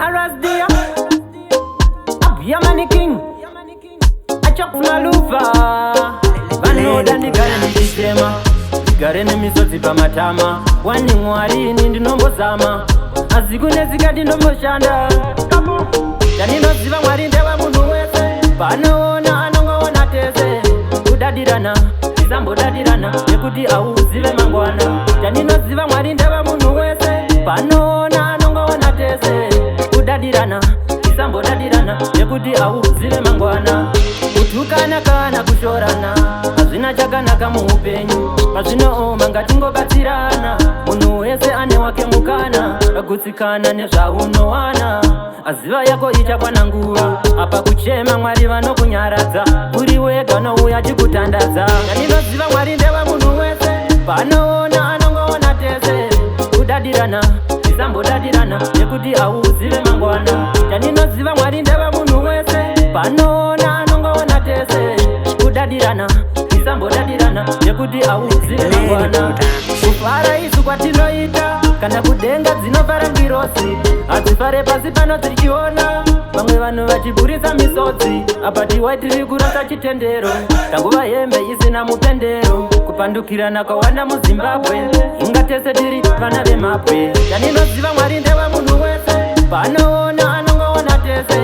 Arasdia, Abiyamani King, Achok Maluva. Vanoda ndigare ndichichema, ndigare nemisodzi pamatama. Wani Mwari, ini ndinombozama, asi kune zikati ndomboshanda. Chandinoziva, Mwari ndewe munhu wese, panoona anongoona tese. Kudadirana, tisambodadirana, nekuti auzive mangwana. Chandinoziva, Mwari ndewe munhu wese, panoona anongoona tese. Kudadirana, tisambodadirana, nekuti auzive mangwana. Kutukana kana kushorana hazvina chakanaka muupenyu. Pazvinooma ngatingobatsirana, munhu wese ane wake mukana. Agutsikana nezvaunowana, aziva yako ichakwana nguva. Apa kuchema, Mwari vanokunyaradza. Uri wega nouya chikutandadza. Chandinoziva, Mwari ndewe munhu wese, panoona anongoona tese. Kudadirana, tisambodadirana, nekuti auzive mangwana. Chandinoziva, Mwari ndewe munhu wese, panoona anongoona tese. Kudadirana, tisambodadirana, nekuti auzive mangwana. Kufara isu kwatinoita, kana kudenga dzinofara ngirosi, hadzifare pasi pano dzichiona vamwe vanhu vachiburisa misodzi. Apa tiwai tiri kurasa chitendero, tanguva hembe isina mupendero. Kupandukirana kwawanda muZimbabwe, inga tese tiri vana vemabwe. Chandinoziva, Mwari ndewe munhu wese, panoona anongoona tese.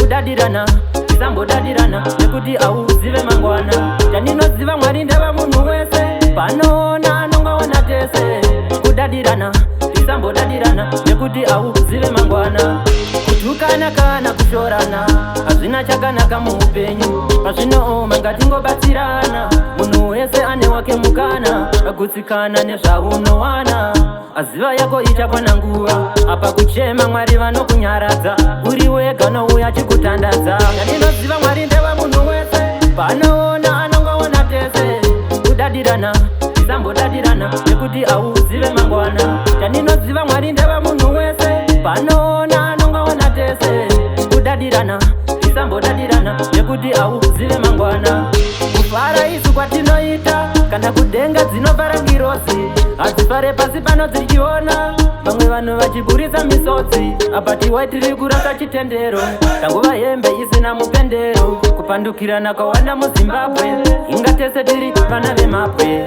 Kudadirana, tisambodadirana, nekuti auzive mangwana. Chandinoziva, Mwari ndewe munhu wese, panoona anongoona tese. Kudadirana, tisambodadirana, nekuti auzive mangwana. Kutukana kana kushorana hazvina chakanaka muupenyu. Pazvinooma ngatingobatsirana, munhu wese ane wake mukana. Agutsikana nezvaunowana, aziva yako ichakwana nguva. Apa kuchema, Mwari vanokunyaradza. Uri wega nouya chikutandadza. Chandinoziva, Mwari ndewe munhu wese, panoona anongoona tese. Kudadirana, tisambodadirana, nekuti auzive mangwana. Chandinoziva, Mwari ndewe munhu wese, panoona anongoona tese. Kudadirana, tisambodadirana, nekuti auzive mangwana. Kufara isu kwatinoita, kana kudenga dzinofara ngirosi, hadzifare pasi pano dzichiona vamwe vanhu vachiburisa misodzi. Apa tiwai tiri kurasa chitendero, tanguva hembe isina mupendero. Kupandukirana kwawanda muZimbabwe, inga tese tiri vana vemabwe.